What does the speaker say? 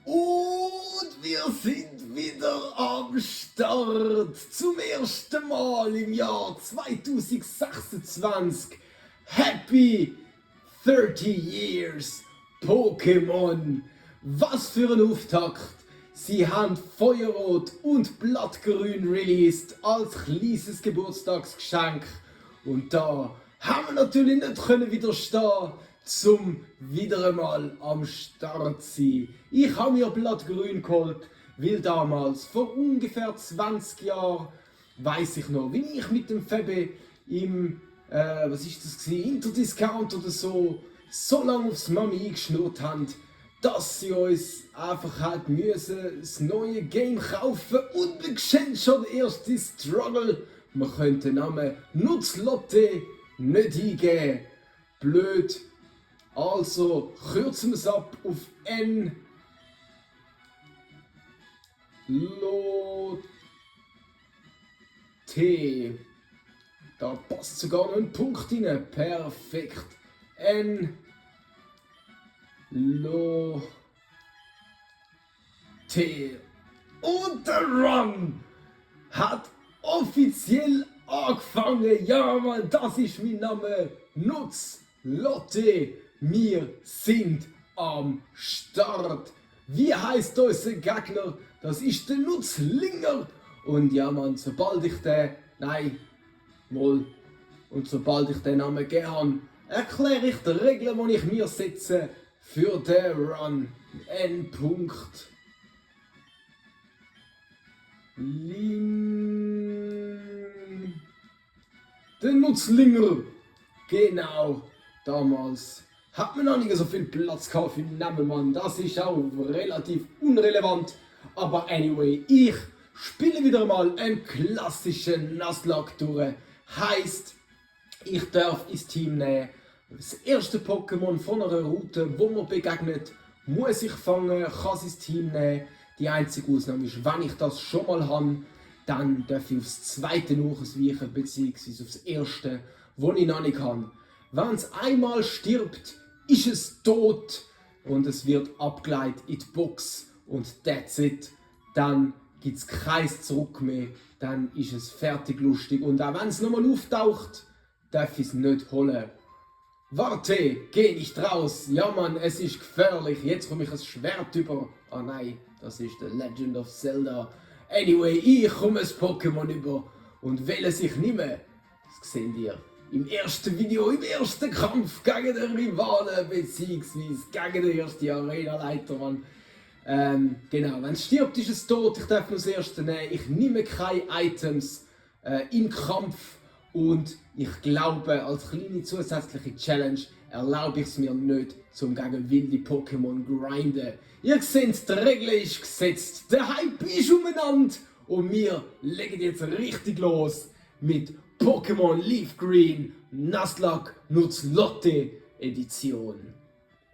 Und wir sind wieder am Start. Zum ersten Mal im Jahr 2026. Happy 30 Years Pokémon. Was für ein Auftakt. Sie haben Feuerrot und Blattgrün released als kleines Geburtstagsgeschenk. Und da haben wir natürlich nicht widerstehen, zum wieder einmal am Start sein. Ich habe mir Blattgrün geholt, weil damals, vor ungefähr 20 Jahren, weiss ich noch, wie ich mit dem Febe im, Interdiscount oder so lange aufs Mami eingeschnurrt haben, dass sie uns einfach halt müssen das neue Game kaufen und wir sehen schon den ersten Struggle. Wir können den Namen Nutzlotte nicht eingeben. Blöd. Also kürzen wir es ab auf N. Lotte. Da passt sogar noch ein Punkt rein. Perfekt. N. Lotte. Und der Run hat offiziell angefangen. Ja, Mann, das ist mein Name. Nutzlotte. Wir sind am Start. Wie heißt unser Gegner? Das ist der Nutzlinger. Und ja, Mann, sobald ich den Namen gegeben habe, erkläre ich die Regeln, die ich mir setze für den Run. N. Der Nutzlinger. Genau, damals hat man noch nicht so viel Platz gehabt für den Namen, Mann. Das ist auch relativ unrelevant. Aber anyway, ich spiele wieder mal einen klassischen Nuzlocke durch. Heisst, ich darf ins Team nehmen. Das erste Pokémon von einer Route, wo mir begegnet, muss ich fangen, kann es ins Team nehmen. Die einzige Ausnahme ist, wenn ich das schon mal habe, dann darf ich aufs zweite nachweichen, beziehungsweise aufs erste, das ich noch nicht habe. Wenn es einmal stirbt, ist es tot und es wird abgeleitet in die Box und that's it. Dann gibt es kein Zurück mehr, dann ist es fertig lustig und auch wenn es nochmal auftaucht, darf ich es nicht holen. Warte, geh nicht raus, ja Mann, es ist gefährlich, jetzt komme ich ein Schwert über. Ah nein, das ist The Legend of Zelda. Anyway, ich komme ein Pokémon über und wähle sich nicht mehr. Das seht ihr im ersten Video, im ersten Kampf gegen den Rivalen, beziehungsweise gegen den ersten Arena-Leiter, Mann. Genau, wenn es stirbt, ist es tot. Ich darf nur das erste nehmen. Ich nehme keine Items im Kampf. Und ich glaube, als kleine zusätzliche Challenge erlaube ich es mir nicht, zum gegen wilde Pokémon grinden. Ihr seht, die Regel ist gesetzt. Der Hype ist umeinander. Und wir legen jetzt richtig los mit Pokémon Leaf Green Nuzlocke Nutzlotte Edition.